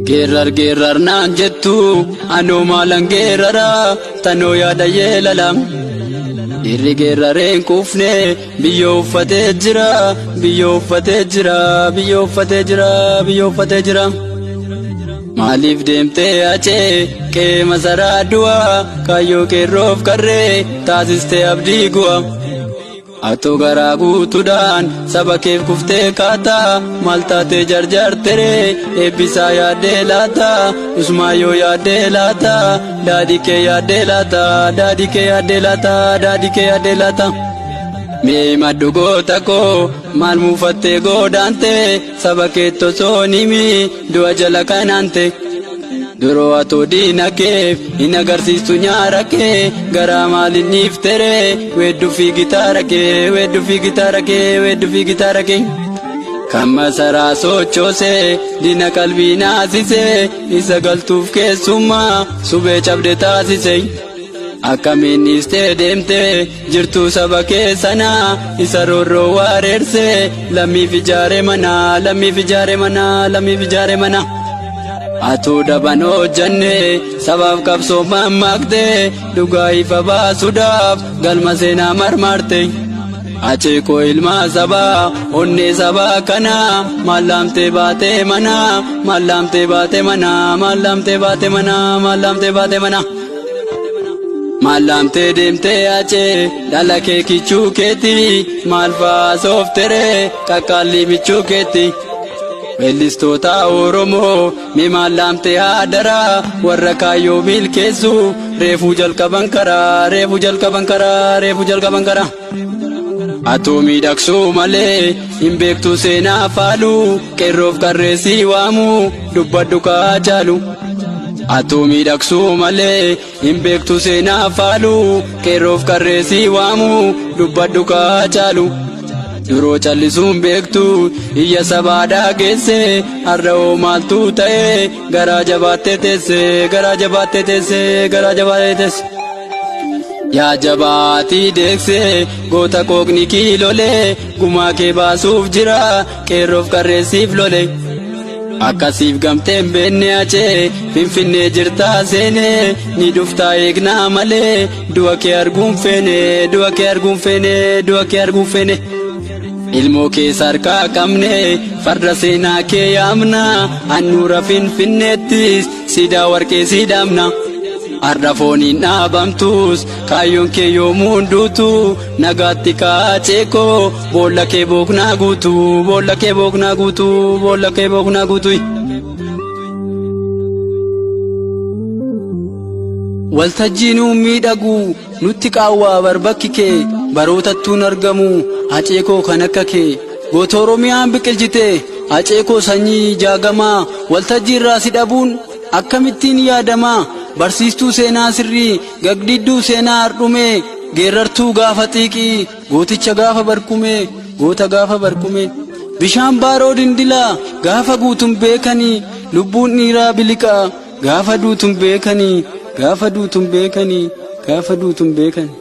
Geerrar geerrar naan jettu anoo maalan geerrara tanoo yaada yeelala. Dhiirri geerrareen kuufne biyyoo uffatee jira biyyoo uffatee jira biyyoo uffatee jira biyyoo uffatee jira. Maaliif deemtee acee qe'ee masaraa du'a kaayyoo qeerroof qarree taasistee abdii gu'a. Atoo garaa guutuudhaan saba keef kuftee kaata maal taatee jarjarteree eebbisaa yaaddee laata usmaayoo yaaddee laata daadhii kee yaaddee laata daadhii kee yaaddee laata daadhii kee yaaddee laata. Mee maddu goota koo maal muufattee goodaante saba keetti osoo himi du'a jala kanaante. Duroo atoo diina keef hin agarsiistu nyaara kee garaa maaliin dhiifteree weedduu fi gitaara kee weedduu fi gitaara kee weedduu fi gitaara kee. Kan masaraa sochoosee diina qalbii naasisee isa galtuuf keessummaa subee cabde taasise. Akkamiin dhiistee deemtee jirtuu saba kee sanaa isa roorroo waareersee lammiif ijaare mana lammiif ijaare mana lammiif ijaare mana. Atuu daban hojjanne sabaaf qabsoo mammaakte dhugaa ifa baasuudhaaf galma seenaa marmarte. Acheekoo ilmaa sabaa onnee sabaa kana maallaamtee baatee mana maallaamtee baatee mana maallaamtee baatee mana maallaamtee baatee mana. Maallaamtee deemtee achee dhala kee kichuu keetti maal fa'aa soofteree qaqqaallii michuu keetti. Weellistoota Oromoo mee maallaamtee haadaraa warra kaayyoo milkeessu reefuu jalqaban karaa reefuu jalqaban karaa reefuu jalqaban karaa. Atuu miidhagsuu malee hin beektu seenaa faalu qeerroof qarreessii waamu dubbadhu kaa caalu. Atuu miidhagsuu malee hin beektu seenaa faalu qeerroof qarreessii waamu dubbadhu kaa caalu. Duroo callisuun beektu iyya sabaa dhaageesse har'a hoo maaltu ta'e garaa jabaattee teesse garaa jabaattee teesse garaa jabaattee teesse. Yaa jabaatii deeksee goota qooqni kiilolee gumaa kee baasuuf jira qeerroof qarreessiif lole. Akkasiif gamteen beenne acee finfinnee jirtaa seenee ni dhuftaa eegnaa malee du'a kee arguun feene du'a kee arguun feene du'a kee arguun feene. Ilmoo keessa harkaa qabne farda seenaa kee yaamna handhuura finfinneettis siidaa warqee sii dhaabna. Har'a fooniin dhaabamtus kaayyoon kee yoomuu hunduutu nagaatti kaacee koo boolla kee booknaa guutu boolla kee booknaa guutu boolla kee booknaa guutu. Waltajjii nuun miidhagu nutti qaawwaa barbakki kee barootattuun argamu hacee koo kan akka kee goota Oromiyaan biqilchite hacee koo sanyii jaagamaa waltajjii irraa si dhabuun akkamittiin yaadamaa barsiistuu seenaa sirrii gagdidduu seenaa hardhumee geerrartuu gaafa xiiqii gooticha gaafa barkumee goota gaafa barkumee bishaan baaroo dindilaa gaafa guutun beekanii lubbuun dhiiraa biliqaa gaafa duutun beekanii gaafa duutun beekanii gaafa duutun beekanii.